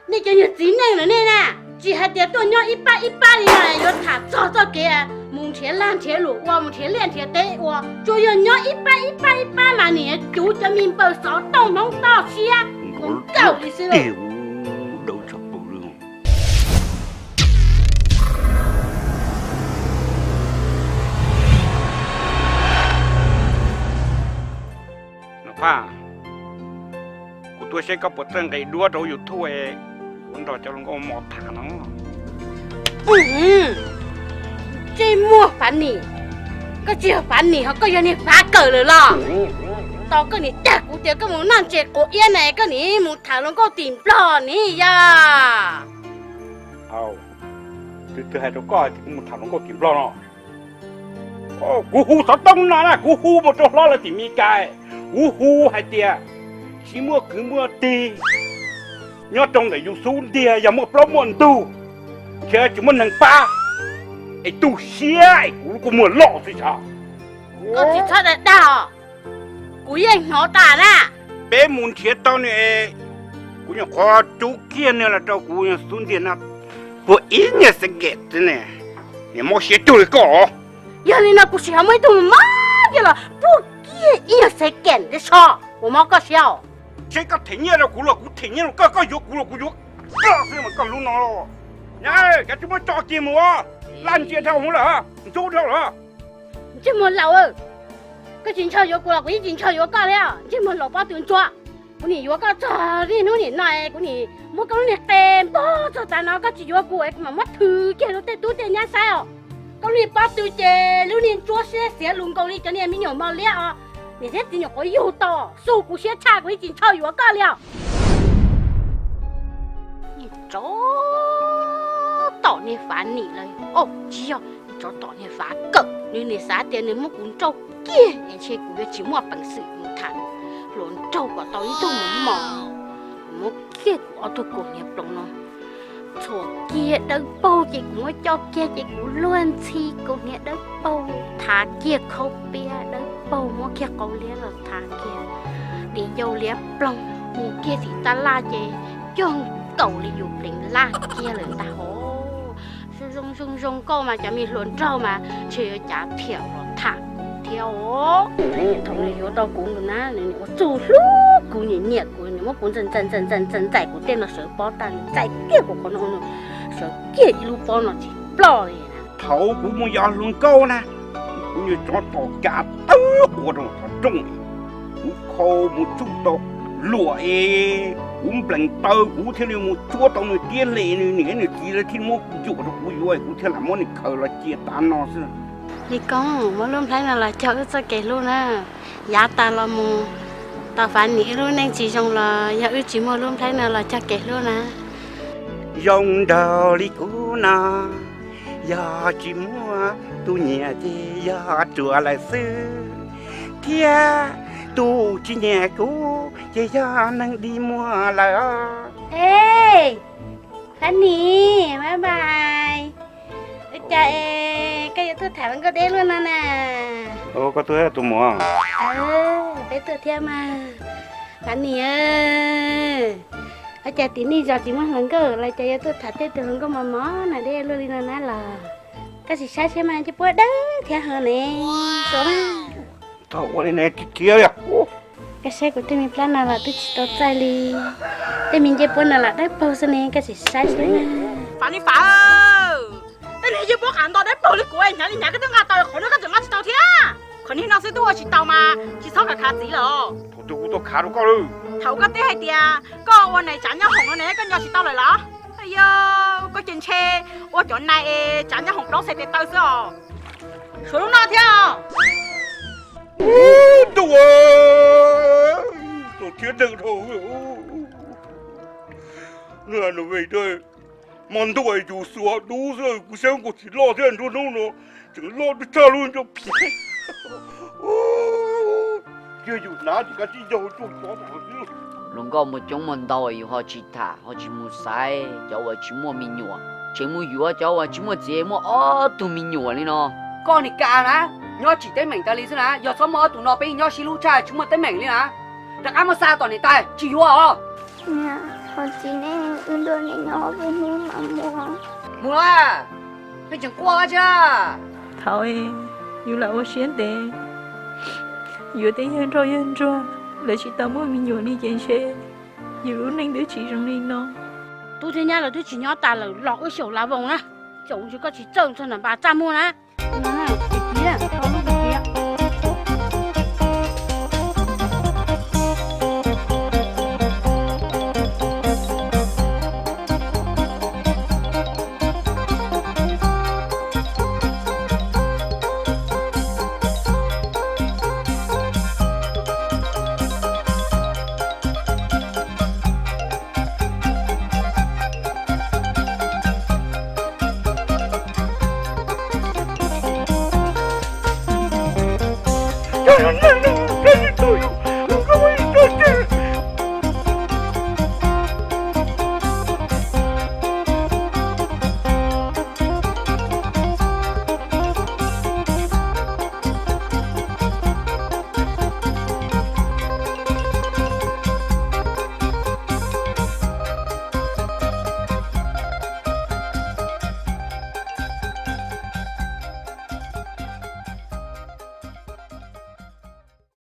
Nej cov niag txiv neej lawm nej na, tsis hais tias tuaj nyob ib pab ib pab li no yuav tham txog txoj kev mus nrhiav lag nrhiav luam ua, mus nrhiav liaj nrhiav teb ua, tsuas yog nyob ib pab ib pab ib pab mas nim cuv cov me npawg xov tooj hmoob toj siab, nkauj li xwb. Phaj, kuv tuaj seb koj puas txawj nqis duab rau YouTube, kuv nrog cov hluas nkauj mos tham no. Ntsej muag Fav Nim, koj tsis yog Fav Nim ho koj yog niag Fav Kawm lawm los? Tau koj nim dag kuv tias koj mus noj ntses quav iab na, koj nim mus tham hluas nkauj tim Nplog ni yog? Twb twb hais rau koj tias kuv mus tham hluas nkauj tim Nplog no. Kuv hu xov tooj no na, kuv hu mus rau hlob lawv tim Mes Kas, kuv hu hais tias tsis muaj kwv muaj tij, nyob rau ntawm yus xub ntiag yog muaj plaub muaj ntug, ntshe tsis muaj neeg pab, es tu siab es kuv lub kua muag loj xwb sav. Koj tsis txhob dag dag os, kuv yeej hnov tas na. Peb mus nrhiav tau nws, kuv nyuam qhuav rub kiag nws los rau kuv xub ntiag no, puag ib nyuag xeeb kem xwb ne, niam mob siab cuag li koj. Yog li no kuv sim ho muaj ib tug mob kiag los puag kiag ib nyuag xeeb kem thiab so, kuv mob koj siab os. Seb koj them nyiaj rau kuv los kuv them nyiaj rau koj, koj yuav kuv los kuv yuav koj xwb mas koj lub no. Nyab, kav tsij muab tso kiag mus, laj ntsia dhau hwv lawm, ntxub dhau lawm. Ntsej muag laus, koj tsis ntshaw yuav kuv los kuv yeej tsis ntshaw yuav koj thiab. Ntsej muag laus pob tw ntsuab, kuv nim yuav koj txog niaj hnub nim no, kuv nim muab koj lub niag qe npog txog tav no, koj tsis yuav kuv es kuv mam muab thw kiag rau tej tub tej nyab saib os. Koj lub niag pob tw ces lub niag ntsuab siab xiav lus nkaus li cov niag me nyuam mos liab os. Niam thiab txiv nyuam qhuav yug tau, xu kuv siab tshaj kuv yeej tsis ntshaw yuav koj li os. Tsov tom niag Fav Nim lawm, o tsis yog, tsov tom niag Fav Kawm, nws nim xav tias nws muab kuv nrauj kiag es ntshe kuv yuav tsis muaj peev xwm mus tham hluas nraug kom tau ib tug mus mos. Muab kiag kuv ob tug kaus hniav ploov no txhuam kiag dawb paug ces kuv muab coj kiag ces kuv luag ntxhi kaus hniav dawb paug, thav kiag khaub piab dawb paug, muab kiag qau liab los thav kiag, di ncauj liab ploog, mus kiag tim tab laj ces cog nkaus li yus pleev laj kiag lawm ntag hov. Zoo zoo zoo zoo nkauj mas cov me hluas nraug mas ntshe yuav cav thiam los tham kuv thiab os. Thaum nws yuav tau kuv na, nws ua txuj hlub kuv, nyiam nyiam kuv, nws muab kuv ntxais ntxais ntxais ntxais ntxais ntxais kuv tej no sawv pob tag, ntxais kiag kuv qhov no, sawv kiag ib lub pob no tsis ploj li. Thaum kuv mus yos hluas nkauj na, kuv nyuam tsov tom kav tawb quas rau qhov rooj, kuv khau mus tsuj tau luam es kuv nplees taw kuv thiaj li mus tsuab tau nws tiab hli, nws niam nws txiv lawv thiaj muab yuam rau kuv yuav, kuv thiaj lam muab nws khaws los cia tav no xwb. Li Koob, muab lub nplhaib no los cog wb txoj kev hlub na. Yav tas los mus, tau Fav Nim wb lub neej tsis zoo los yog wb tsis muaj lub nplhaib no los cog kev hlub na. Zoo nraug li kuv no, yog tsis muaj tus nyiam ces yog ruam lawm xwb, thiab tus tsis nyiam kuv ces yog neeg dig muag lawm. Ej, Fav Nim, bye bye. Ua cas es koj yuav tuaj tham hluas nkauj deb luaj no na? Koj tuaj tus muam. Peb tuaj thiab mas. Fav Nim, ua cas tim nej zos tsis muaj hluas nkauj los cas yuav tuaj tham tej tus hluas nkauj mos mos no deb luaj li no na los? Koj sim saib seb mas ncej puab dawb thiab ho ne. Thaum ua li ne thiab. Koj saib kuv tej me plab no los twb tsis tau txaij li. Tej me ncej puab no los dawb paug xwb ne, koj sim saib seb. Fav Nim Fav, tej niag ncej puab qav nto dawb paug li kuv hnyav li hnyav koj twb nqa tau, qhov no koj tseem nqa tsis tau thiab. Qhov niag no xwb twb ua tsis tau mas tsis txhob khav khav txiv lawm. Thaum twg kuv tau khav rau koj lawm? Thaum koj teb hais tias koj ua nais tsav nyob hoom no ne koj nco tsis tau lawm los? Yog koj ces ntshe ua cov nais es tsav nyob hoom plaub xees tes taw xwb os. Suav lub no thiab os. Ntuj, tus thiab neeg dhau, nws ve, hmo ntuj yus xuas dub xwb, kuv saib kuv tsis loj thiab, nruab hnub no tseem loj tshaj lub nrog phiv. Cia yus hnav ces kav tsij ncaug tsuj tsov tom xwb. Hluas nkauj muaj coob muaj ntau yus ho tsis tham ho tsis mus xaiv cov uas tsis muaj me nyuam, tseem mus yuav cov uas tsis muaj txiv muaj ob tug me nyuam li no. Koj nim kam na, nyob tsis teeb meem tas li xwb na, yog txhob muaj ob tug no peb nyob sib hlub tshaj tsis muaj teeb meem li na. Rov qab muab xa tom niam tais tsis yuav os. Txiv, nej wb nrog nej nyob ob peb hnub mam mus. Mus los, peb tseem quaj thiab. Thaum yus lam ua siab ntev, yuav tej yawg nrog yawg ntsuag, lawv tsis tau muaj me nyuam li ces ntshe yus lub neej twb tsis zoo li no. Tub thiab nyab lawv twb tsis nyob tas lawm, los wb xyaum la voos na. Xyaum ntshe koj tsis txawj txog nram npas txaj muag na. Cov no ne,